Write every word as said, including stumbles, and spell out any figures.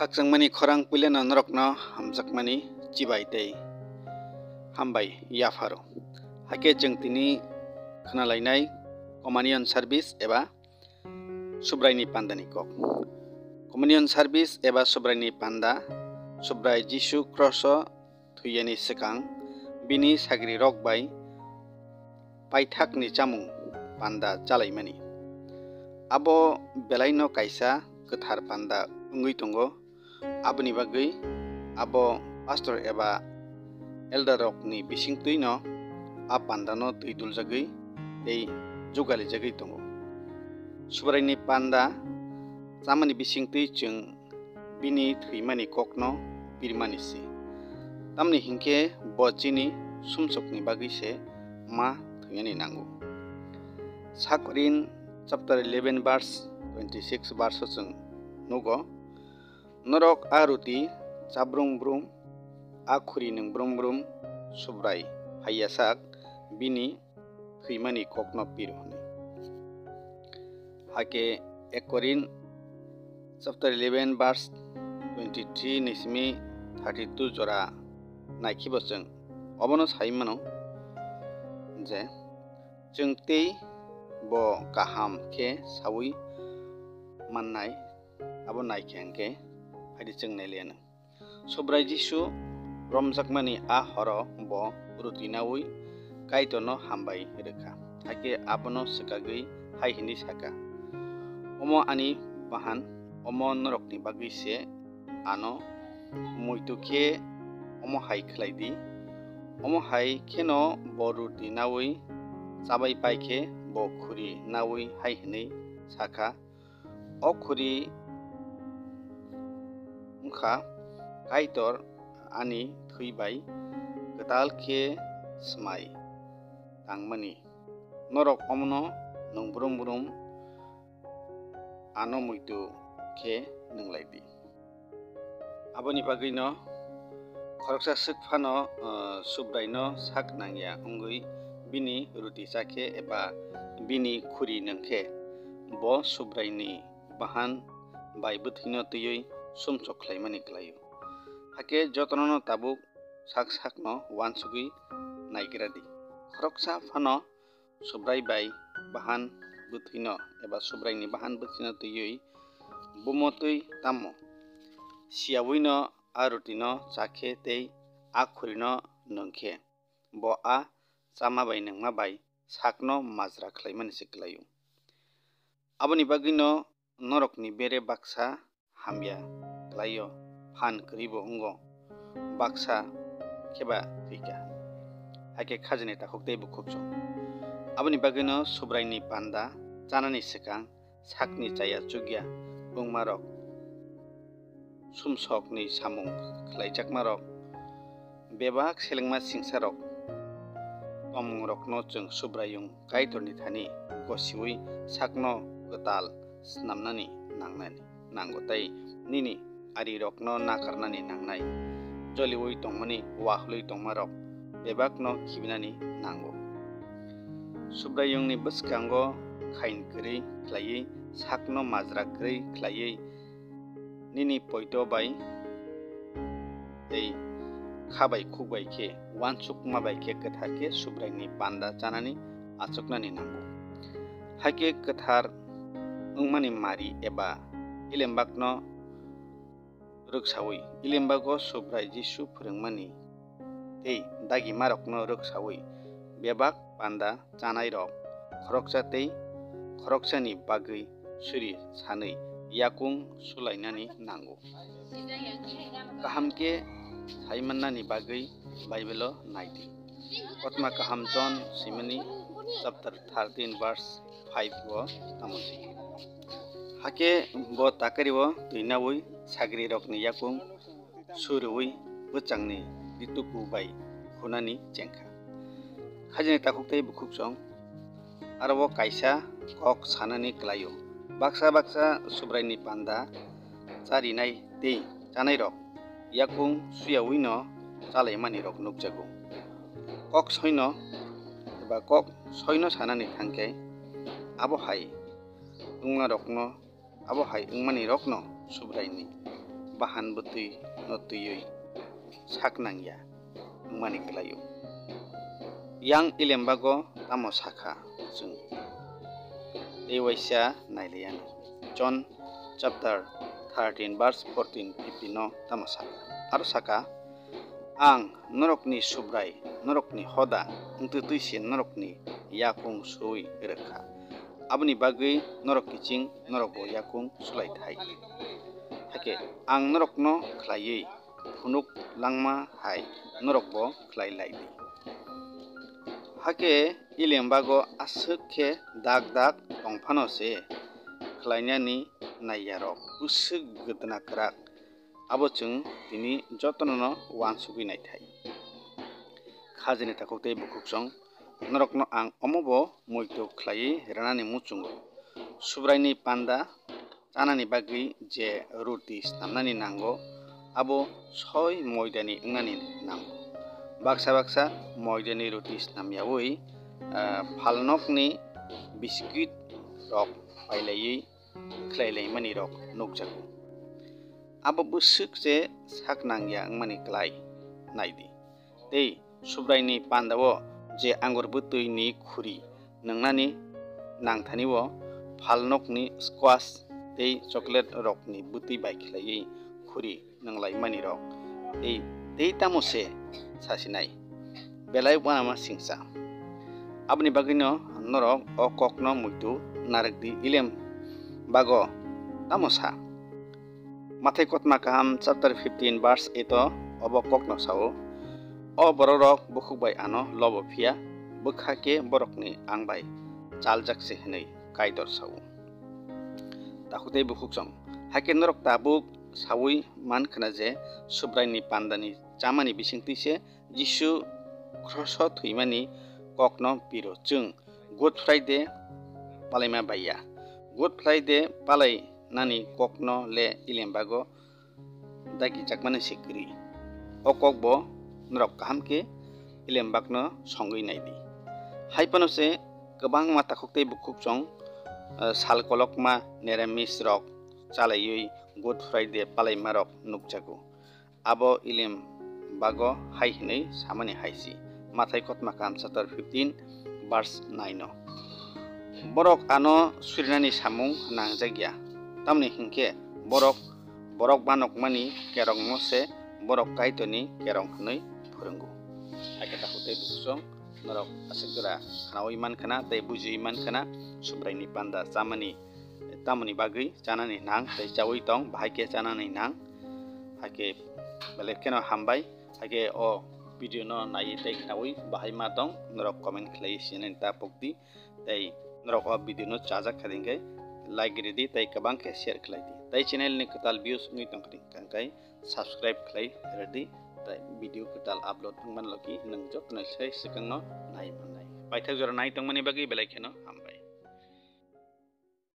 Khakchangmani khorang puileno norokno hamjakmani chibai tei hambai yapharo. Hakhe chwng tini khwnalainai Communion Service eba Subraini Pandani kok. Communion Service eba Subraini Panda, Subrai Jisu Kroso thwiyani swkang bini sagrirok bai paithakni chamung panda chalaimani. Abo belaino kaisa kwthar panda wngwi tongo, aboni bagwi abo pastor eba elder rokni bisingtwino a pandano twi duljagwi tei jugalijagwi tongo. Subraini panda chamani bisingtwi chwng bini thwimani kokno pirmani se. Tamni hinkhe bo chini sumsokni bagwi se ma thwinani nango. Sa Korin chapter eleven verse twenty-six verse o chwng nugo, "Norok a ruti chabrum brum, a khuri nwngbrum brum Subrai phaiya sak bini thwimani kokno pir," hwnwi. Hakhe ek Korin chapter eleven verse twenty-three ni simi thirty-two jora naikhe bo chwng obono sai mano je chwng tei bo kaham khe saui mannai, abo naikhe hwnkhe phaidi chwng nailaianw. Subrai Jisu romjakmani a horo bo ruti naui Kaitorno hambai rwkha, hakhe abono swkagwi hai hwnwi sakha, "Omo ani bahan, omo norokni bagwi se ano muitu khe omo hai khlai di." Omo hai kheno bo ruti naui chabai pai khe bo khuri naui hai hwnwi sakha, "O khuri wngkha Kaitor ani thwi bai kwtal khe swmai tangmani. Norok omono nwngbrum brum ano muitu khe nwnglai di." Aboni bagwino khoroksa swk phano, uh, Subraino sak nangya wngwi bini ruti chakhe eba bini khuri nwngkhe, bo Subraini bahan bai bwthwino twiwi sumsok khlaimani klaio. Hakhe jotono tabuk sak sakno uansugwi naigra di. Khoroksa phano Subrai bai bahan bwthwino eba Subraini bahan bwthwino twiwi bumo twi tamo siyawino a rutino chakhe tei a khurino nwngkhe, bo a chama bai nwngma bai sakno majra khlaimani se klaio. Aboni bagwino norokni bere baksa hamya klaio, phan kwrwibo wngo, baksa kheba thwikha, hakhe khajani takhuk tei bukhuk chwng. Aboni bagwino Subraini panda chanani swkang sakni chaya chukya wngmarok, sumsokni samung khlaijakmarok, bebak selengma singsarok, tongmungrokno chwng Subraiyung Kaitorni thani gosiui sakno kwtal snamnani nangnani nango, tei nini arirokno nakarnani nangnai. Joliui tongmani wahlui tongmarok bebakno khibinani nango. Subraiyungni bwskango khain kwrwi khlaiwi, sakno majra kwrwi khlaiwi, nini poito bai tei kha bai khuk bai khe uansukma bai khe kwthar khe Subraini panda chanani achuknani nango. Hakhe kwthar wngmani mari eba ilembakno rwksaui, ilembago Subrai Jisu phwrwngmani tei dagimarokno rwksaui bebak panda chanairok khoroksa tei khoroksani bagwi suri sanwi yakung sulainani nango. Kaham khe sai mannani bagwi Bible-o nai di. Kothoma kaham John simani chapter thirteen verse five o tamo se. Hakhe bo takari-o twi naui sagrirokni yakung su rwui bwchangni rituku bai khunani chengkha. Khajani takhuk tei bukhuk chwng aro o kaisa kok sanani klaio. Baksa baksa Subraini panda charinai tei chanairok yakung suyawino chalaimani rok nukjago. Kok soino eba kok soino sanani thangkhe abo hai wngmarokno, abo hai wngmani rokno Subraini bahan bwtwi no twiwi sak nangya wngmani kwlaio. Yang Ilembago tamo sakha chwng tei waisa nailaiyanw. John chapter thirteen verse fourteen fifteen no tamo sakha. Aro sakha, "Ang norokni Subrai, norokni hoda wngtwi twi se norokni yakung sui rwkha. Aboni bagwi norok kiching, norokbo yakung sulai thai. Hakhe ang norokno khlaiwi phunuk langma hai norokbo khlai lai di." Hakhe Ilembago aswk khe dak dak tong phano se khlainani naiyarok bwswk gwdna kwrak. Abo chwng tini jotono no uansugwi naithai. Khajini takhuk tei bukhuksong, norokno ang omobo muitu khlaiwi rwnani muchungo. Subraini panda chanani bagwi je ruti snamnani nango, abo soi moidani wngnani nango. Baksa baksa moidani ruti snamyawi, ah, phalnokni biskit rok pailaiwi khlailaimani rok nukjago. Abo bwswk se sak nangya wngmani klai naidi. Tei Subraini pandao je angur bwtwi ni khuri nwngnani nangthani o phalnokni squash tei chocolate rokni bwtwi bai khlaiwi khuri nwnglaimani rok tei, tei tamo se sasinai belai uanama singsa. Aboni bagwino norok o kokno muitu narwkdi, Ilembago tamo sa? Mathai kotma kaham chapter fifteen verse eight o obo kokno sao, "O bororok bukhuk bai ano lobo phiya, bwkha khe borokni ang bai chaljak se," hwnwi Kaitor sao. Takhuk tei bukhuksong, hakhe norok tabuk saui man khna je Subraini pandani chamani bisingtwi se Jisu kroso thwimani kokno piro chwng Good Friday palaima baiya. Good Friday palainani kokno le Ilembago dagijakmani se kwrwi. O kokbo norok kaham khe Ilembakno songwi naidi. Hai phano se kwbangma takhuk tei bukhuksong, eh, sal kolokma neramis rok chalaiwi Good Friday palaimarok nukjago. Abo Ilembago hai hwnwi samani hai si, Mathai kotma kaham chapter fifteen verse nine o, "Borok ano surinani samung nangjakya, tamni hinkhe borok borok banokmani kerongno se borok Kaitorni kerong hwnwi phwrwngo." Hakhe takhuk tei bukhuksong, norok aswk jora khnaui man khna tei bujiui man khna, Subraini panda chamani tamoni bagwi chanani nang tei chaui tong, bahai khe chanani nang. Hakhe belai kheno hambai. Hakhe o video no naiwi tei khnaui bahai ma tong, norok comment khlaiwi sinani ta pokdi. Tei norok o video no chajak kha dingkhe like ridi tei kwbang khe share khlaidi. Tei channel ni kwtal views wngwi tong kha dingkhe subscribe khlai ridi. Tei video kwtal upload wngmani logi nwng jotono sai swkang no nai mannai. Paithak jora nai tongmani bagwi belai kheno hambai.